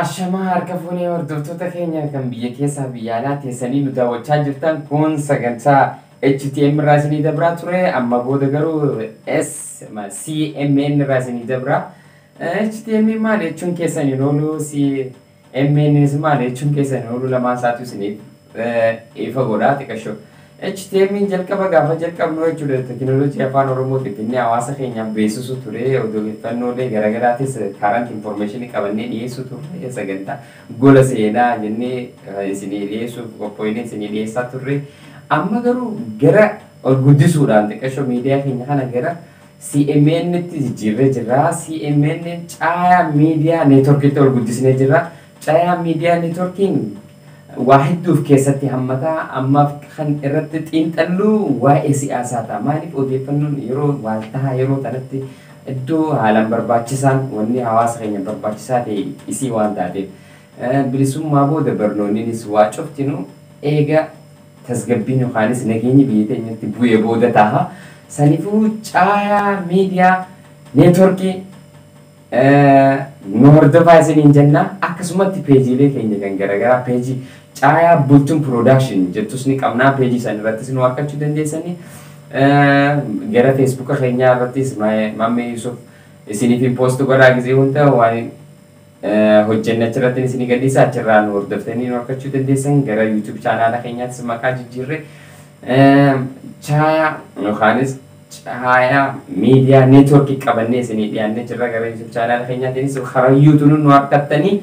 Ashamaa, harka fuunee hordoftoota keenya kan biyya keessaa biyya alaa teessanii nu daawwachaa jirtan. Kun sagantaa HTM irraa isinii dabraa ture. Amma booda garuu S CMN irraa isinii dabraa. HTM maal jechuun keessan hin oolu, CMN maal jechuun keessan hin oolu, lamaan isaatu isiniif ifa godhaa xiqqashoo. HTM jalqaba gaafa jalqabnu jechuudha, teekinooloojii afaan Oromootiin finnee hawaasa keenyaaf beeksisu ture. Odeeffannoolee garaagaraatis current information qabannee dhiyeessu ture. Sagantaa gola seenaa jennee isinii dhiyeessuuf qophoonee isinii dhiyeessaa turre. Amma garuu gara ol guddisuudhaan xiqqashoo miidiyaa keenya kana gara CMN tti jijjiirree jirra. CMN Caayaa Miidiyaa Neetworkiitti ol guddisnee jirra. Caayaa Miidiyaa Neetworkiin waa hedduuf keessatti hammataa. Ammaaf kan irratti xiinxallu waa'ee siyaasaa ta'a. Maaliif? Odeeffannoon yeroo waaltaa yeroo kanatti iddoo haalaan barbaachisaan, wanni hawaasa keenya barbaachisaa ta'e isii waan taateef. Bilisummaa booda barnoonninis waa cuftinu eega tasgabbiin yookaanis nageenyi biyya teenyatti bu'ee booda ta'a. Saniifuu Caayaa Miidiyaa Neetworkii nu hordofaa isiniin jenna. Akkasumatti peejiilee keenya kan garaagaraa, peejii Caayaa Bultuun Production jettus ni qabnaa. Peejii san irrattis nu argachuu dandeessanii. Gara Feesbuuka keenyaa irrattis Mammee Yusuf isiniif post godhaa. Gizee hunda waan hojjenne achirratti isinii gadhiisa, achirraa nu hordoftanii nu argachuu dandeessan. Gara YouTube chaanaala keenyaattis maqaa jijjiirre Caayaa yookaanis Caayaa Miidiyaa Neetworkii qabannee isinii dhiyaannee jirra. Gara YouTube chaanaala keenyaatiinis karaa YouTube nu argattanii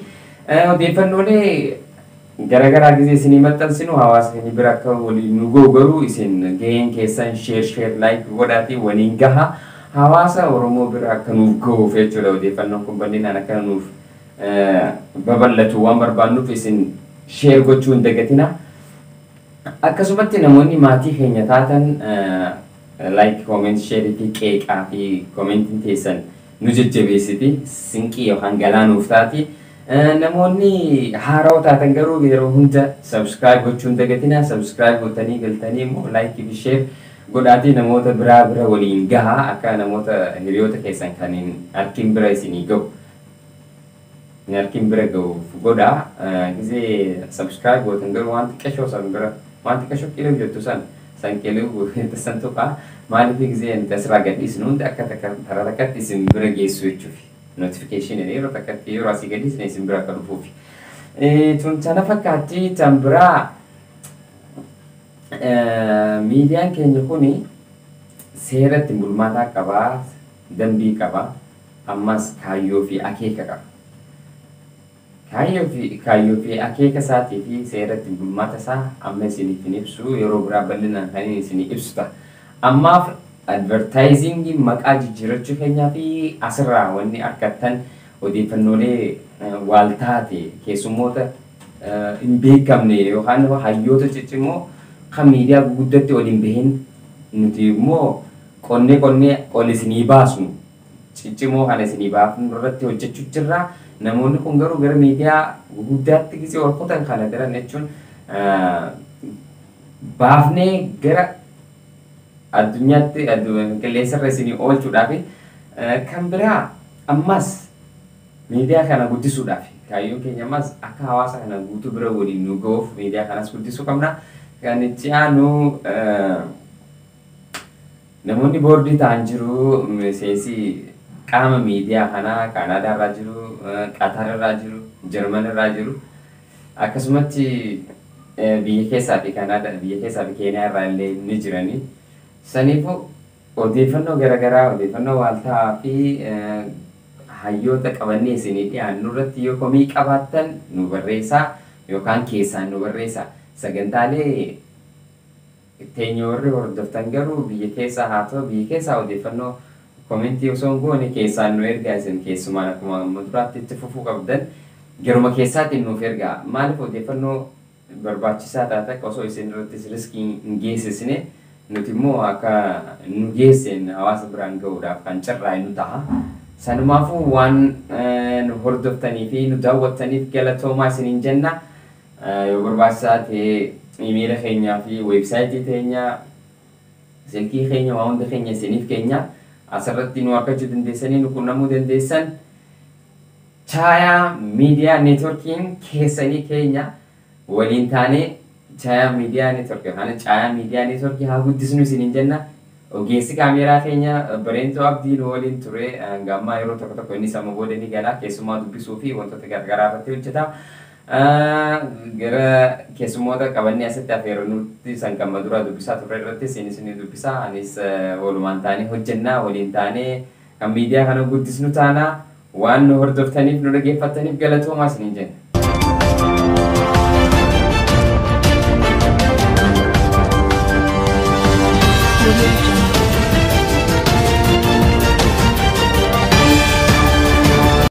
odeeffannoolee garaagaraa gizee isinii maxxansinu hawaasa keenya bira akka waliin nu ga'u garuu isin gaheen keessan share, share, like godhaatii waliin gaha. Hawaasa Oromoo bira akka nuuf gahuuf jechuudha. Odeeffannoon kun bal'inaan akka nuuf babal'atu waan barbaannuuf isin share gochuu hin dagatina. Akkasumatti namoonni maatii keenya taatan like, comment, share fi qeeqaa fi commentiin teessan nu jajjabeessiti, sinqii yookaan galaanuuf taati. Namoonni haarawaa taatan garuu yeroo hunda subscribe gochuu hin dagatina. Subscribe gootanii galtanii immoo like fi share godhaatii namoota biraa bira waliin gahaa, akka namoota hiriyoota keessan kan hin arkin bira isinii gahu. Hin arkin bira gahuuf godhaa. Gizee subscribe gootan garuu waan xiqqashoo san bira, waan xiqqashoo qilee jettu san san qilee san tuqaa. Maaliif? Gizee nuti asirraa gadhiisnu hundi akka tara takkatti isin bira geessu jechuufi. Notification yeroo takkatti yeroo asii gadhiisne isin bira akka dhufuufi. Tun tana fakkaatti. Tan biraa, miidiyaan keenya kuni seera ittiin bulmaataa qabaa, dambii qabaa, ammas kaayyoo fi akeeka qaba. Kaayyoo fi akeeka isaatii fi seera ittiin bulmaata isaa amma isiniif hin ibsu, yeroo biraa bal'inaan kan inni isinii ibsu ta'a. Ammaaf advertising maqaa jijjiirachuu keenyaa fi asirraa wanni argattan odeeffannoolee waaltaa ta'e, keessummoota hin beekamne yookaan hayyoota ciccimoo kan miidiyaa guguddatti ol hin bahin nuti immoo qonnee qonnee ol isinii baasnu, ciccimoo kana isinii baafnu irratti hojjechuu jirra. Namoonni kun garuu gara miidiyaa guguddaatti gisee ol kutan kana daran jechuun baafnee gara addunyaatti qilleensarra isinii oolchuudhaaf. Kan biraa ammas miidiyaa kana guddisuudhaaf kaayyoon keenya ammas akka hawaasa kana guutuu bira waliin nu ga'uuf miidiyaa kanas guddisuu qabna. Kan itti aanu, namoonni boordii ta'an jiru, miseensi qaama miidiyaa kanaa Kaanaadaa irraa jiru, Qatar irraa jiru, Jarman irraa jiru, akkasumatti biyya keessaa fi Kaanaadaa, biyya keessaa fi Keeniyaa irraa illee ni jirani. Saniifuu odeeffannoo garaagaraa, odeeffannoo waaltaa fi hayyoota qabannee isinii dhiyaannu irratti yoo komii qabaattan nu barreessaa yookaan keessaan nu barreessaa. Sagantaalee teenya warri hordoftan garuu biyya keessaa haa ta'u, biyya keessaa odeeffannoo commentii osoo hin goone keessaan nu ergaa. Isin keessumaan akkuma amma duraatti itti fufuu qabdan garuma keessaatiin nuuf ergaa. Maaliif? Odeeffannoo barbaachisaa taate akka osoo isin irrattis riskii hin geessisne nuti immoo akka nu geesseen hawaasa biraan gahuudhaaf kan carraa'e nu ta'a. Sanumaafuu waan nu hordoftanii fi nu daawwattaniif galatoomaa isiniin jenna. Yoo barbaachisaa ta'e imeela keenyaa fi weebsaayitii teenya, silkii keenya, waa hunda keenya isiniif keenya asirratti nu argachuu dandeessanii nu qunnamuu dandeessan. Caayaa Miidiyaa Neetworkiin keessanii keenya waliin taanee Caayaa Miidiyaa Neetworkii yookaan Caayaa Miidiyaa Neetworkii haa guddisnu isiniin jenna. Ogeessi kaameeraa keenya Bareentoo Abdii nu waliin ture. Hanga ammaa yeroo tokko tokko innis amma booda ni gala, keessumaa dubbisuu fi wantoota garaagaraa irratti hojjeta. Gara keessummoota qabannee asitti affeerrannutti san kan dura dubbisaa turre irrattis innis ni dubbisa. Anis walumaan taanee hojjennaa, waliin taanee kan miidiyaa kana guddisnu taana. Waan nu hordoftaniif, nu dhaggeeffattaniif galatoomaa isiniin jenna. Audio Jungle.